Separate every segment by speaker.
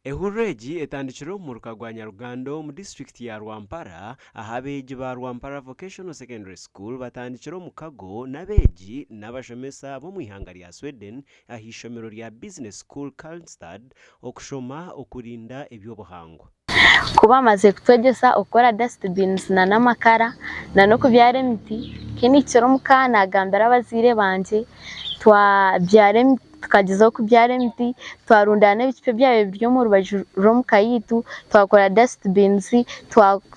Speaker 1: Ehururu egi etandikire omu muruka gwa Nyaruganda omu disiturikiti ya Rwampara ahu abeegi ba Rwampara Vocational Secondary School batandikire omukago n'abeegi n'abashomesa b'omu ihanga rya Sweden aha ishomero rya Business School Karlstad okushoma okurinda eby'obuhangwa.
Speaker 2: Ku bamaze kutwegyesa okukora dust bins na n'amakara na n'okubyara emiti, ku nahikire omuka nagambira abazaire bangye twabyara emiti tukagyezaho kubyara emiti twarundaana ebicupa ebyabaire biri omu rubaju rw'omuka yaitu twakora dust bins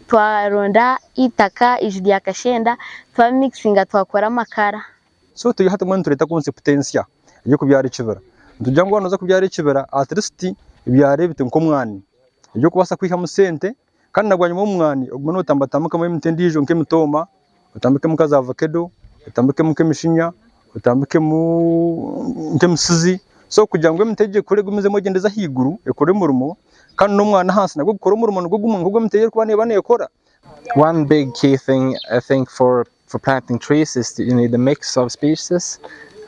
Speaker 2: twaronda eitaka eiju rya kashenda twabimikisinga twakora amakara.
Speaker 3: So turi hati mbwenu nitureeta concept ensya ey'okubyara ekibira. Nitugira ngu waaba nooza kubyara ekibira at least byara ebiti nk'omwani eby'okubaasa kwihamu sente kandi na bwanyima omwani ogume nootambatambikamu emiti endiijo nk'emitooma, otambikemu nka za vakedo, otambikemu nk'emishinya, otambikemu nk'emisizi. So kugira ngu emiti egyo ekure egumizemu egyende eze ahaiguru ekore omurimo kandi n'omwani ahansi nagwo gukore omurimo nigwo gumwe nk'ogu emiti ei erikuba neeba neekora.
Speaker 4: One big key thing I think for for planting trees is you need a mix of species.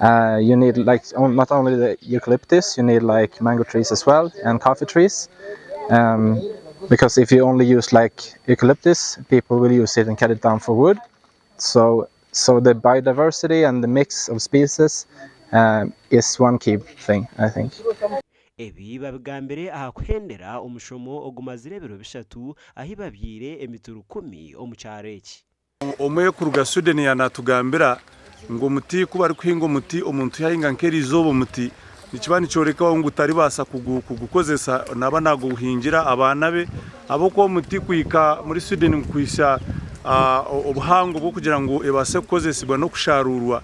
Speaker 4: You need like not only the eucalyptus, you need like mango trees as well and coffee trees. Because if you only use like eucalyptus, people will use it and cut it down for wood. So, so the biodiversity and the mix of species is one key thing, I think.
Speaker 1: Ebi babigambire aha kuhendera omushomo ogumazire ebiro bishatu ahi babyaire emiti rukumi omu kyaro eki.
Speaker 5: Omwe kuruga Sweden yaanatugambira ngu omuti ku barikuhinga omuti omuntu yaahinga nk'eriizooba omuti nikiba nikyoreka ngu taribaasa kugukozesa naaba naaguhingira abaana be ahabw'okuba omuti kuhika muri Sweden kuhitsya obuhango bw'okugira ngu ebaase kukozesibwa n'okusharuurwa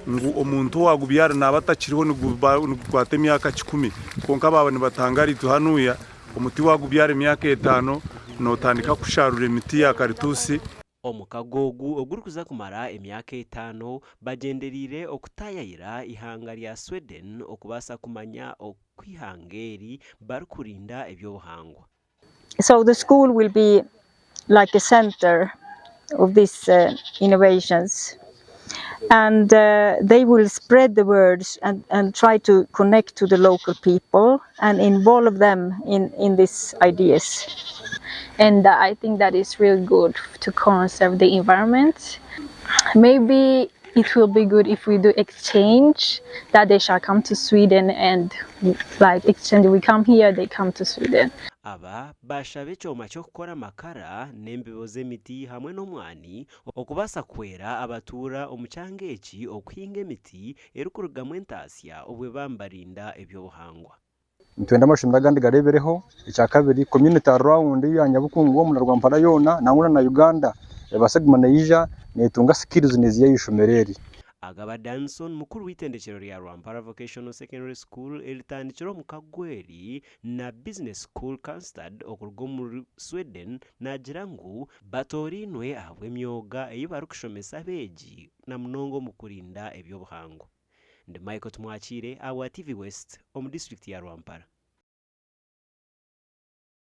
Speaker 5: ngu omuntu owaagubyara naaba atakiriho nigukwata emyaka kikumi kwonka baaba nibatangaara itwe hanuya omuti waagubyara emyaka etaano nootandika kusharuura emiti ya karituusi.
Speaker 1: Omukago ogu ogurikuza kumara emyaka etaano bagyendereire okutaayayira eihanga rya Sweden okubaasa kumanya oku eihanga eri barikurinda eby'obuhangwa.
Speaker 6: So the school will be like a center of these innovations and they will spread the words and, and try to connect to the local people and involve them in, in these ideas.
Speaker 7: And I think that is really good to conserve the environment. Maybe it will be good if we do exchange, that they shall come to Sweden and like exchange, we come here, they come to Sweden.
Speaker 1: Aba bashaba ekyoma ky'okukora amakara n'embibo z'emiti hamwe n'omwani okubaasa kuhwera abatuura omu kyanga eki okuhinga emiti erikurugamu entaasya obwe bambarinda eby'obuhangwa.
Speaker 3: Nitwenda amashomero agandi gareebereho. Ekyakabiri community around ya Nyabukungu omu na Rwampara yoona nangwa na Uganda ebaase kuguma neija neetunga skills neeziiha aha ishomero eri.
Speaker 1: Agaba Danson, mukuru w'eitendekero rya Rwampara Vocational Secondary School eritandikire omukago eri na Business School Karlstad okuruga omuri Sweden naagira ngu batoorainwe ahabw'emyoga ei barikushomesa abeegi na munonga omu kurinda eby'obuhangwa. Ndi Michael Tumwakiire ahabwa TV West omu disiturikiti ya Rwampara.